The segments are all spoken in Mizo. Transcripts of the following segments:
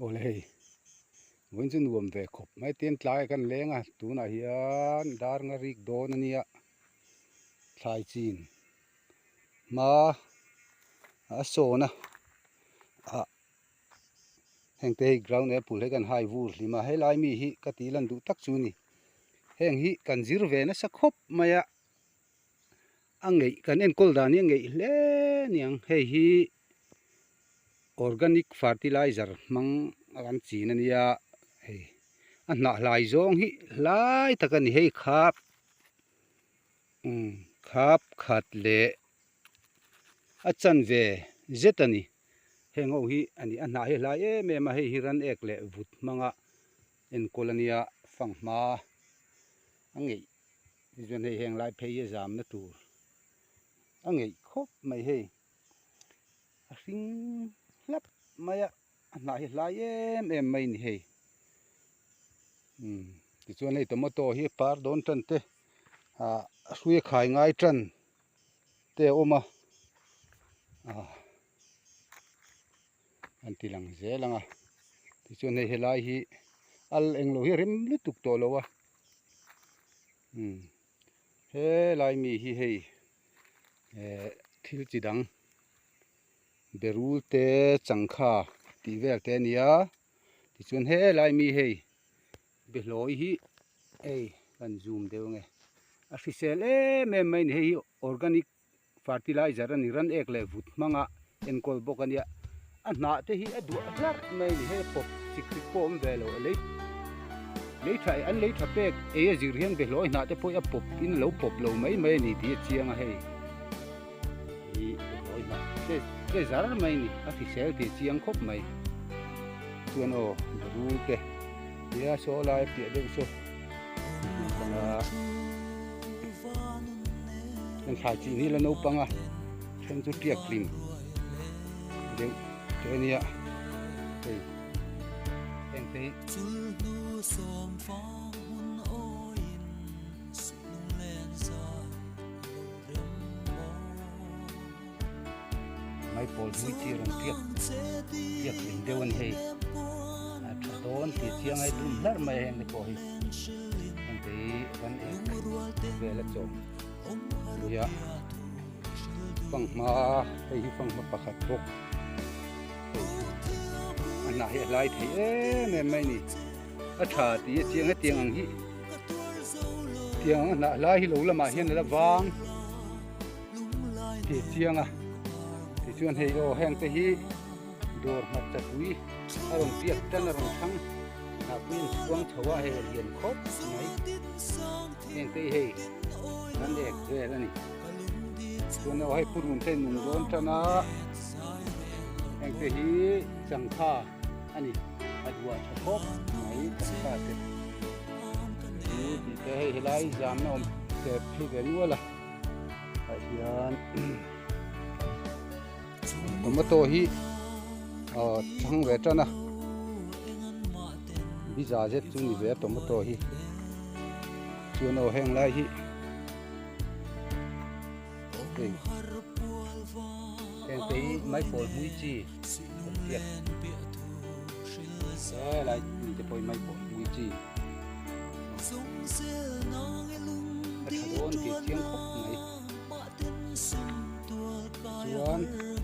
Awle hei vawiin chu nuam ve khawp mai tin tlai kan leng a tunah hian dar nga rik dawn a nia thlai chin hma a sawn a ah heng te hi ground apple hi kan hai vur hlim a helai mi hi ka tih lan duh tak chu a ni heng hi kan zir ve nasa khawp mai a a ngeih kan enkawl dan hi a ngeih hle aniang hei hi organic fertilizer hmang a kan chin ania hei a hnah hlai zawng hi hlai tak a ni hei khap umm khap khat leh a chanve zet a ni heng ho hi a ni a hnah hi a hlai em em a hei hi ran ek leh vut hmanga enkawl ania fanghma a ngeih. Tichuan hei heng lai phei hi a zamna tur a ngeih khawp mai hei a hring hlap mai a a hnah hi hlai em em mai a ni hei umm tichuan hei tomato hi par dawn tan te ah a hrui a khai ngai tan te a awm a ah an ti lang zel ang a tichuan hei helai hi al englo hi a rem lutuk tawh lo a umm helai mi hi hei eh thil chi dang berul te changkha tih vel te a ni a tichuan helai mi hei behlawi hi hei kan zoom deuh ange a hrisel em em mai a ni hei hi organic Fertilizer a ni ran ek leh vut hmanga enkawl bawk a nia. A hnah te hi a duah hlarh mai a ni. Hei pawp chik chik pawh a awm ve lo. A lei lei tha an lei tha pek ei a zir hian behlawi hnah te pawh hi a pawp in a lo pawp lo mai mai a ni tih a chiang a hei. Hi behlawi hnah te te zar mai a ni. A hrisel tih a chiang khawp mai. Chuan aw berul te nia saw lai a piah deuh saw. Kan thlai chi hi la naupang a then chu tiak hlim deuh te a nia hei heng te hi. Maipawl hlui chi rawn tiak tiak hlim deuh a ni hei a tha dawn tih chiang a dum hlarh mai a heng te pawh hi heng te hi kan ek vel a chawm nia fanghma hei hi fanghma pakhat bawk hei a hnah hi a hlai thei em em mai a ni a tha tih a chiang hetiang ang hi tiang ang a hnah hlai hi lo lamah hian a la vang. Tih chiang a tichuan hei aw heng te hi dawr hmarcha pui a rawn piak tan a rawn thlang ah pui an chhuang chho a hei a lian khawp mai heng te hi hei kan ek vel a ni chuan aw hei purun te nung dawn tan a heng te hi changkha a ni a duah tha khawp mai changkha te tih te hei helai zamna awm te phei ve nual a. Ah hian tomato hi ah thang ve tan a biza zet chu ni ve a tomato hi chuan aw heng lai hi hei heng te hi maipawl hmui chi kan hriat helai mi te pawh hi maipawl hmui chi. A tha dawn tih chiang khawp mai chuan heng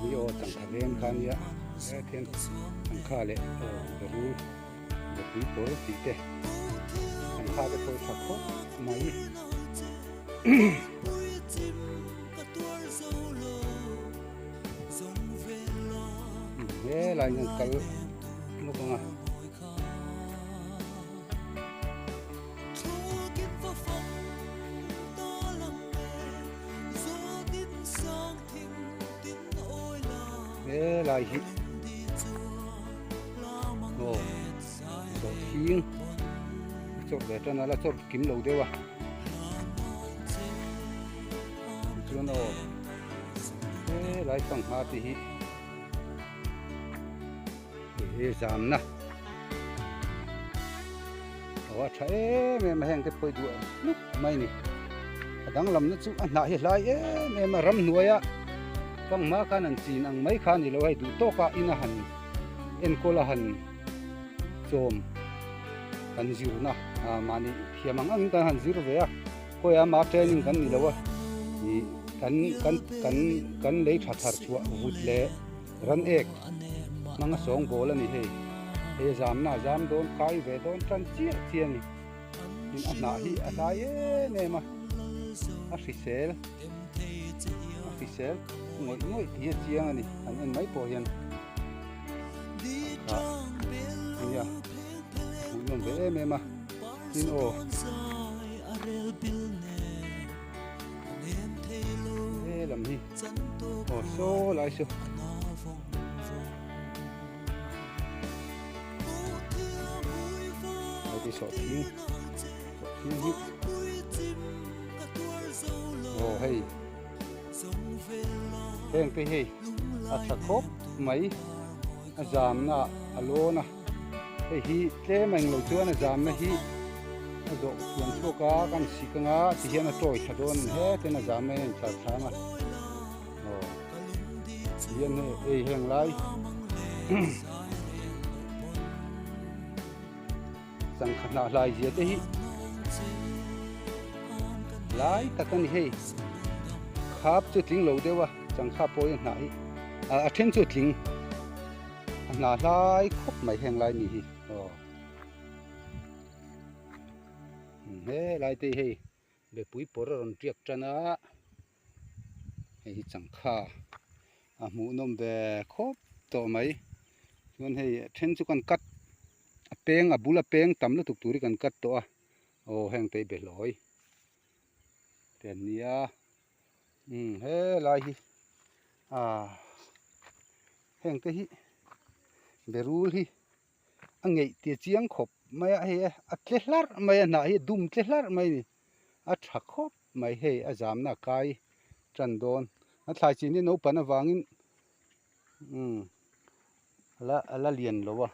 hi aw changkha veng kha ania he khian changkha leh aw berul berpui pawl tih te changkha te pawh tha khawp mai. Helai hian kal lawk ang a. Helai hi aw sawhthing a chawrh ve tan a la chawrh kim lo deuh a tichuan aw helai sangha te hi he zamna aw a tha em em a heng te pawh hi duah hlup mai a ni a danglamna chu a hnah hi a hlai em em a ramhnuaia. Fanghma khan an chin ang mai kha a ni lo, hei duh tawkah ina han enkawl a han chawm kan zirna mahni thiam ang angin kan han zir ve a, khawiah ama training kan ni lo a, ih kan kan kan kan lei tha thar chhuah vut leh ran ek hmanga sawngbawl a ni hei, hei a zamna a zam dawn kai ve dawn tan chiah chiah a ni. Tin a hnah hi a hlai em em a, a hrisel a hrisel ngawih ngawih tih hi a chiang a ni han en mai pawh hian a nia hmuhnawm ve em em a tin aw he lam hi aw saw lai saw. Hei sawhthing sawhthing hi aw hei heng te hei a tha khawp mai a zamna a lawn a hei hi tlem a englo chuan a zamna hi a zawh thiam chhuak a kan sik anga tihian a tawi tha dawn a ni hetin a zamna hian a intlar thlang a. Aw hian hei ei heng lai sangha hnah hlai zia te hi lai tak a ni hei khap chu tling lo deuh a sangha pawh hi a hnah hi a then chu a tling a hnah hlai khawp mai heng lai ni hi aw helai te hi hei bepui pawr a rawn tiak tan a. Hei hi changkha a hmuhnawm ve khawp tawh mai chuan hei a then chu kan cut a peng a bul a peng tam lutuk tur hi kan cut tawh a aw heng te hi behlawi te an nia umm helai hi ah heng te hi berul hi a ngeih tia chiang khawp mai a hei a tle hlarh mai a hnah hi a dum tle hlarh mai a ni a tha khawp. mai hei a zamna a kai tan dawn a thlai chin hi naupang avangin umm la a la lian lo a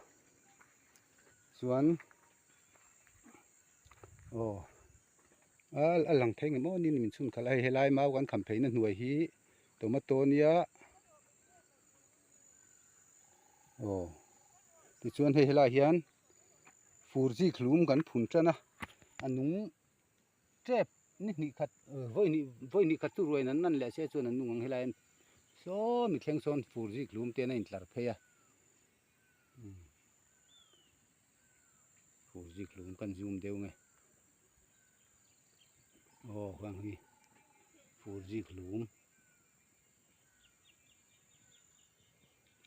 chuan aw a lang thei ngemaw ni min chhun khalh a hei helai mau kan kham phei na hnuai hi tomato nia aw tichuan hei helai hian fur zik hlum kan phun tan a a nung tep ni hnih khat vawi hnih vawi hnih khat chu ruain an nan leh se chuan an nung ang helai an saw mi thleng sawn fur zik lum te an a intlar phei a fur zik lum kan zoom deuh nge aw heng hi fur zik lum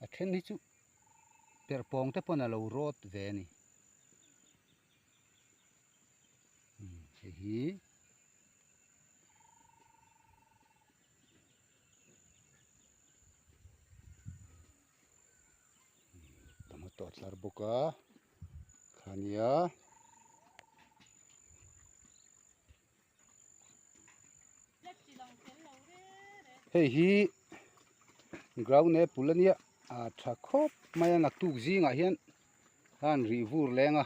a then hi chu perhpawng te pawn a lo rawt ve a ni. Hei hi tomato a tlar bawk a khania hei hi ground apple ania a tha khawp mai a naktuk zingah hian khan rih vur leng a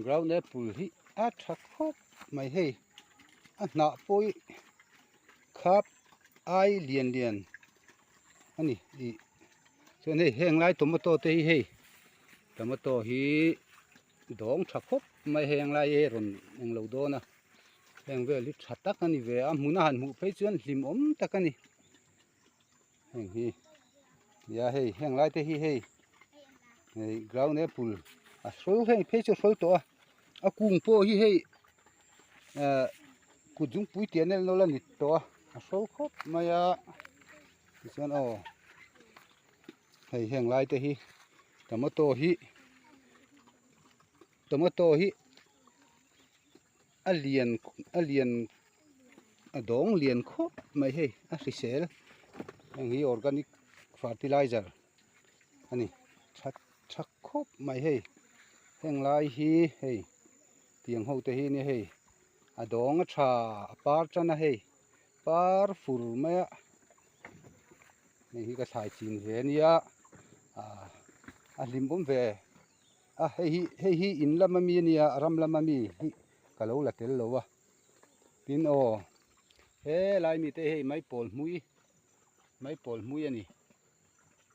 ground apple hi a tha khawp mai hei a hnah pawh hi khap ai lian lian a ni ih chuan hei heng lai tomato te hi hei tomato hi dawng tha khawp mai heng lai hi rawn englo dawn a heng vel hi tha tak a ni ve a hmun a han hmuh phei chuan hlimawm tak a ni. Heng hi nia hei heng lai te hi hei hei ground apple a hrawl heng phei chu a hrawl tawh a a kung pawh hi hei ah kut zungpui tih an en lo la ni tawh a a hrawl khawp mai a tichuan aw hei heng lai te hi tomato hi tomato hi a lian a lian a dawng lian khawp mai hei a hrisel heng hi organic fertilizer a ni tha tha khawp mai hei heng lai hi hei tiang ho te hi nia hei a dawng a tha a par tan a hei par fur mai a hei hi ka thlai chin ve a nia ah a hlimawm ve. A hei hi hei hi in lama mi ania ram lama mi hi ka lo la tel lo a tin aw helai mite hei maipawl hmui Maipawl hmui a ni.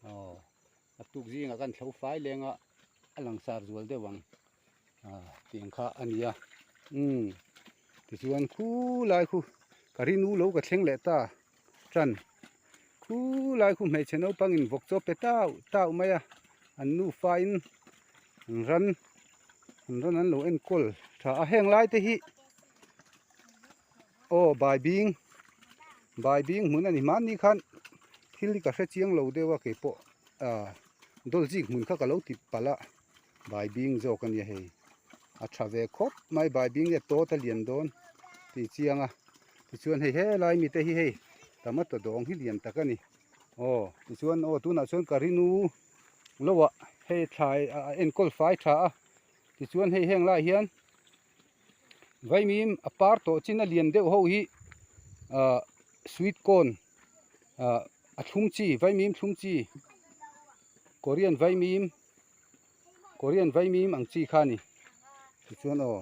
Aw a tuk zingah kan thlo fai leng a a langsar zual deuh ang ah tiang kha a ni a umm tichuan khulai khu ka rin u lo ka thleng leh ta tan khulai khu hmeichhe naupang in vawk chaw pe tau tau mai a an nufa in an ran an ran an lo enkawl tha a heng lai te hi aw baibing baibing hmun a ni hmanni khan thil hi ka hre chiang lo deuh a keipawh ah dawlzik hmun kha ka lo ti palh a baibing zawk a nia hei a tha ve khawp mai baibing hi a tawt a lian dawn tih chiang a tichuan hei helai mite hi hei tomato dawng hi lian tak a ni aw tichuan aw tunah chuan ka rinu lo ah hei thlai a enkawl fai tha a tichuan hei heng lai hian Vaimim a par tawh chin a lian deuh ho hi ahh sweet corn ahh a thlum chi vaimim thlum chi korean vaimim korean vaimim ang chi kha a ni tichuan aw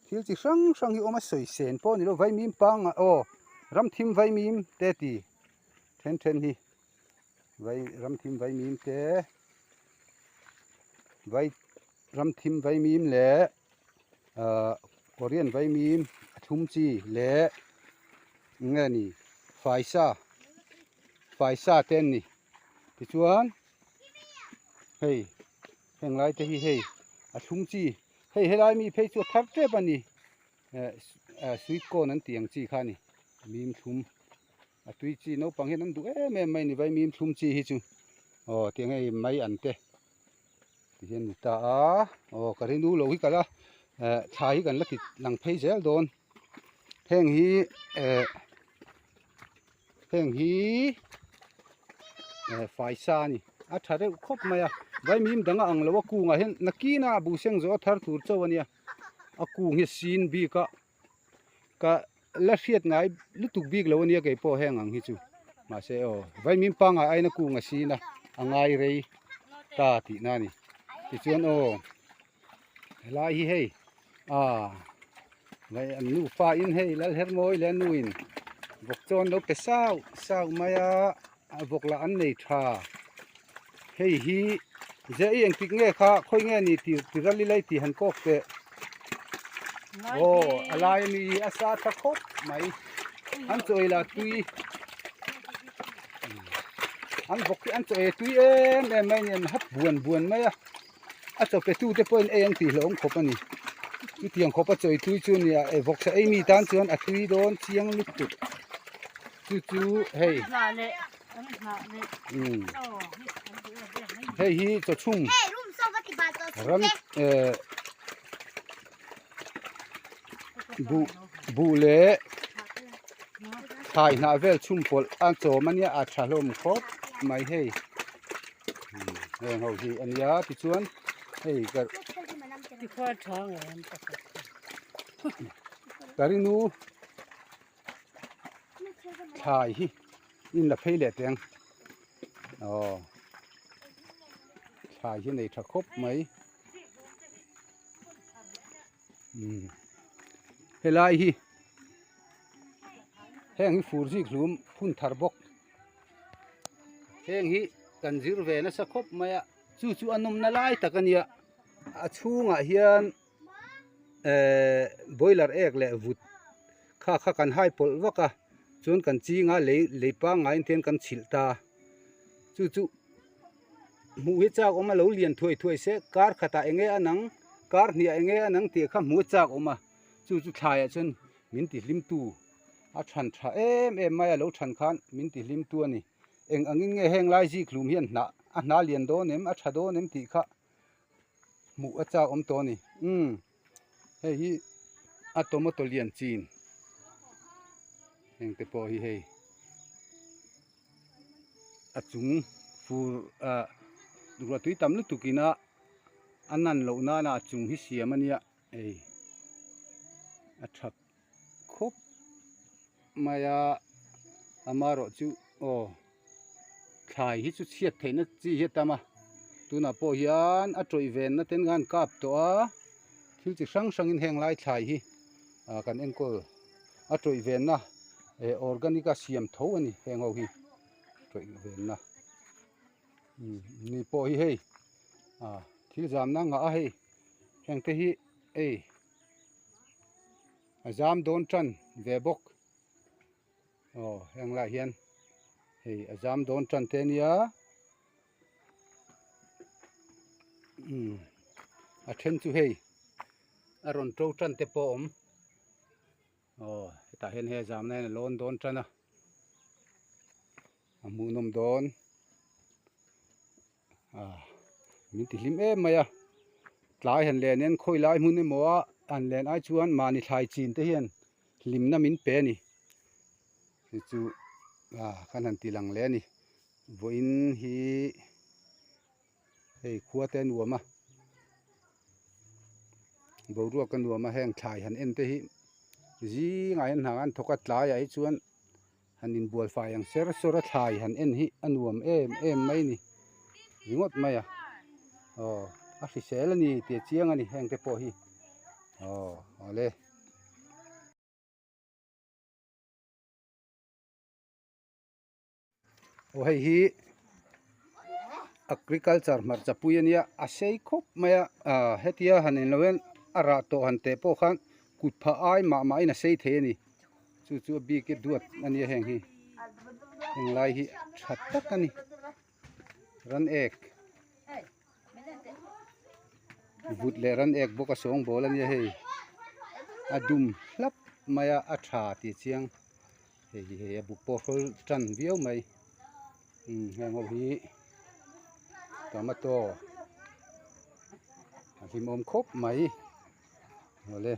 thil chi hrang hrang hi awm a sawi sen pawh a ni lo vaimim pangngai aw ramthim vaimim te ti then then hi vai ramthim vaimim te vai. Ramthim vaimim leh ahh Korean vaimim a thlum chi leh eng nge ni faisa faisa te an ni tichuan hei heng lai te hi hei a thlum chi hei helai mi phei chu a thar tep a ni eh ah sweet corn an tih ang chi kha a ni mim thlum a tui chi naupang hian an duh em em mai a ni vaimim thlum chi hi chu aw tiang hei mai an te. Tihian ni ta a aw ka rin u lo hi kal a eh thla hi kan la ti lang phei zel dawn heng hi eh heng hi eh faisa a ni a tha reuh khawp mai a vaimim dang a ang lo a kungah hian nakin a bu seng zawh a thar tur chauh a nia a kung hi a sin bik a. Ka la hriat ngai lutuk bik lo ania kei pawh heng ang hi chu mahse aw vaimim pangai aina kung a sin a a ngai rei ta tihna a ni tichuan aw helai hi hei ah vai an nufa in hei Lalhermawi leh a nu in vawk chaw an lo pe sau sau mai a a vawk lah an nei tha hei hi zeh i engtik nge kha khawi nge ni tih ti ral ila i tih han kawk teh aw a lai ami hi a sa tha khawp mai an chaw ei lah tui an vawk hi an chaw ei tui em em mai a ni an hap buan buan mai a. A chaw pe tute pawhin ei an tih hlauhawm khawp a ni. Chutiang khawpa chawi tui chu nia e vawksa ei mi tan chuan a tui dawn chiang lutuk. Chu chu hei umm hei hi chaw chhung ram eh buh buh leh thlai hnah vel chhum pawlh a chawm a nia a tha hlawm khawp mai hei. Heng ho hi a nia tichuan hei ka ka rinu thlai hi in la phei leh teng aw thlai hi nei tha khawp mai umm helai hi heng hi fur zik hlum phun thar bawk. Heng hi kan zir ve nasa khawp mai a chu chu a nawmna lai tak a nia a chhungah hian ehh boiler ek leh vut kha kha kan hai pawlh vak a chuan kan ching a lei lei pangngai te hian kan chhilh ta chu chu hmuh hi chak awm a lo lian thuai thuai se kar khatah eng nge a nang kar hniah eng nge a nang tih kha hmuh a chak awm a chu chu thlaiah chuan min ti hlim tu. A than tha em em mai a lo than khan min ti hlim tu a ni. Eng angin nge heng lai zik hlum hian hnah a hna lian dawn em a tha dawn em tih kha hmuh a chak awm tawh a ni. Umm hei hi a tomato lian chin heng te pawh hi hei a chung fur ah ruah tui tam lutuk ina a nan loh nana a chung hi siam a nia hei a tha. khawp mai a amaherawh chu aw thlai hi chu chhiat theihna chi hi a tam a tunah pawh hian a tawih venna ten khan kap tawh a thil chi hrang hrangin heng lai thlai hi ah kan enkawl a tawih venna. Eh organic a siam tho a ni heng ho hi tawih venna umm ni pawh hi hei ah thil zamna ngah a hei heng te hi ei a zam dawn tan ve bawk aw heng lai hian hei a zam dawn tan te ania umm a then chu hei a rawn to tan te pawh a awm. Aw hetah hian hei a zamna hian a lawn dawn tan a a hmuhnawm dawn ah min ti hlim em mai a tlai han len hian khawi lai hmun emaw a han len ai chuan mahni thlai chin te hian hlimna min pe a ni chu chu ah kan han ti lang leh a ni vawiin hi. Hei khua te a nuam a, boruak a nuam a heng thlai han en te hi zingah hian hna an thawk a tlaiah hi chuan han inbual fai ang ser sawr a thlai han en hi a nuam em em mai a ni ringawt mai a aw a hrisel a ni tih a chiang a ni heng te pawh hi aw awle. Aw hei hi agriculture hmarcha pui a nia a sei khawp mai a ah hetia han en lo hian a rah tawh han teh pawh khan kut phah ai mah mah in a sei thei a ni chu chu a bik hi duat a nia heng hi heng lai hi tha tak a ni ran ek vut leh ran ek bawk a sawngbawl a nia hei a dum hlap mai a a tha tih chiang. Hei hi hei a buk pawh hrawl tan viau mai umm heng ho hi tomato a hlimawm khawp mai awle.